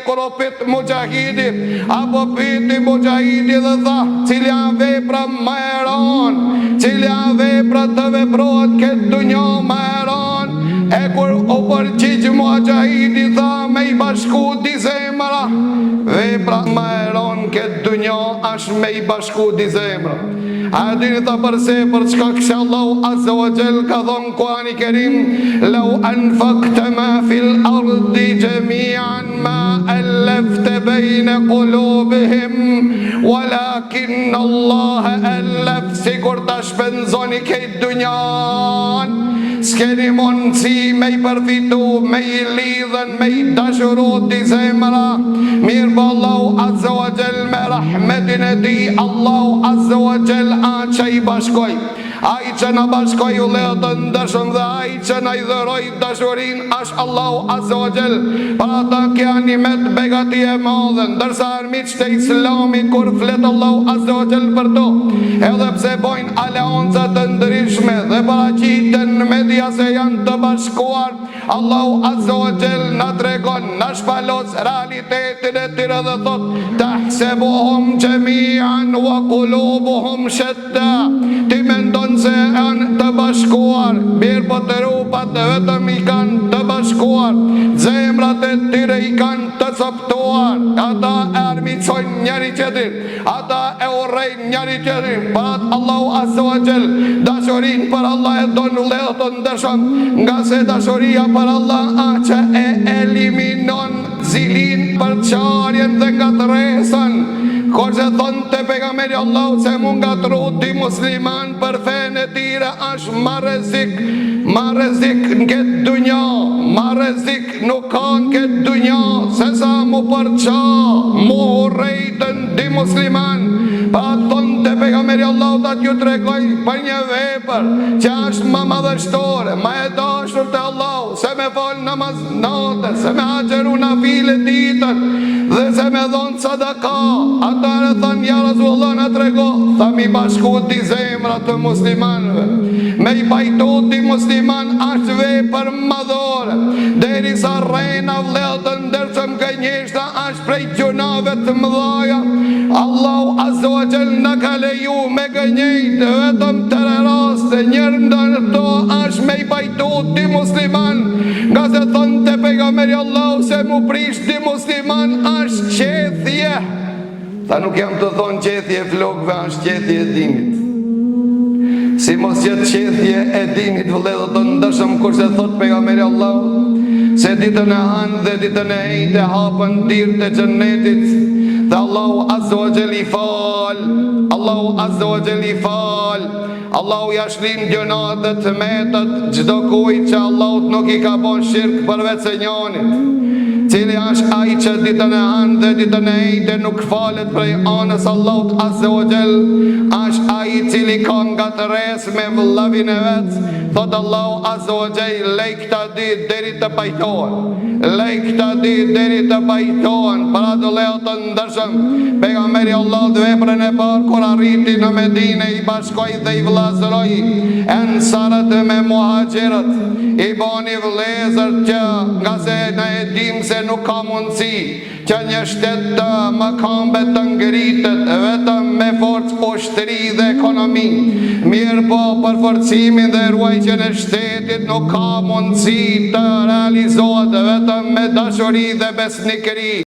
Kur u pyt Muxhahidi, apo pyti Muxhahidi dhe tha, cila vepra ma e ranë, cila vepra të veprohet këtë dunja ma e ranë, e kur u përgjigj Muxhahidi tha me i bashku dy zemra, vepra ma e ranë këtë dunja është me i bashku dy zemra. A e dini tha përse për shkak se Allahu Azza wa Jall ka thonë në Kurani Kerim Lau anfakte ma fil ardi xhemian ma ellefte bejne kulubihim Walakin Allahe ellef Sikur ta shpenzoni kejt dunjan S'keni mundësi me i përfitu, me i lidhën, me i dashuru dy zemra Mirëpo Allahu Azza wa Jall me rahmetin e tij Allahu Azza wa Jall a që i bashkoi Ai që na bashkoi vëllezër të ndershëm dhe ai që na i dhuroi dashurinë është Allahu Azza wa Jall. Për ata kjo nimet begati e madhe, ndërsa armiqtë e Islamit kur flet Allahu Azza wa Jall për to, edhe pse bojnë aleanca të ndryshme dhe paraqiten në media se janë të bashkuar, Allahu Azza wa Jall na tregon, na shpalos realitetin e tyre dhe thotë, Tahsebuhum xhemian wa kulubuhum shetta, ti mendon se janë të bashkuar, mirëpo trupat vetëm i kanë të bashkuar, zemrat e tyre i kanë të copëtuar, ata e armiqësojnë njëri-tjetrin. Ata e urrejnë njëri tjetrin, për atë Allahu Azza wa Jall, dashurinë për Allah e don vëllezër të ndershëm, ngase dashuria për Allah a që e eliminon zilinë, përçarjen dhe ngatërresën. Kurse thonte pejgamberi i Allahut se m'u ngatërru dy musliman për fenë e tyre është ma rrezik, ma rrezik në këtë dunja, ma rrezik Nuk ka në këtë dunja sesa m'u përça, m'u urrejtën dy musliman. Për atë thonte pejgamberi i Allahut a t'ju tregoj për një vepër që është ma madhështore, ma e dashur te Allahu, se me fal namaz natën, se me agjëru nafile ditën dhe se me dhonë sadaka. Atëherë thanë ja Rasulullah na trego, tha m'i bashku dy zemra të muslimanëve. Me i pajtu dy musliman është vepër madhore, derisa rrena vëllezër të ndershëm gënjeshtra është prej gjynaheve të mëdhaja, Allahu Azza wa Jall na ka leju me gënjejt vetëm tre raste, njëri ndër to është me i pajtu dy musliman, ngase thonte pejgamberi i Allahut se m'u prish dy musliman është qethje. Tha nuk jam tu thonë qethje e flokëve, është qethje e dinit. Si mos jetë qethje e dinit, vëllezër të ndershëm, kurse thotë pejgamberi i Allahut, se ditën e hanë dhe ditën e enjte hapen dyert e xhennetit, dhe Allahu Azza wa Jall i fal, Allahu Azza wa Jall i fal, Allahu ja shlin gjynahet dhe të metat çdokujt që Allahut nuk i ka bo shirk përveç se njanit, cili është ai që ditën e hanë dhe ditën e enjte nuk falet prej anës Allahut Azze o Xhel, është ai i cili ka ngatërresë me vllavin e vet, thotë Allahu Azze o Xhel, lej këta dy deri të pajtohen, lej këta dy deri të pajtohen, për atë vëllezër të ndershëm, pejgamberi i Allahut veprën e parë kur arriti në Medine i bashkoi dhe i vëllazëroi ensarët me muhaxhirët, i bani vëllezër që ngase ne e dimë se nuk ka mundësi që një shtet të mëkëmbet të ngritet vetëm me forcë ushtri dhe ekonomi, mirëpo përforcimin dhe ruajtjen e shtetit nuk ka mundësi të realizohet vetëm me dashuri dhe besnikëri.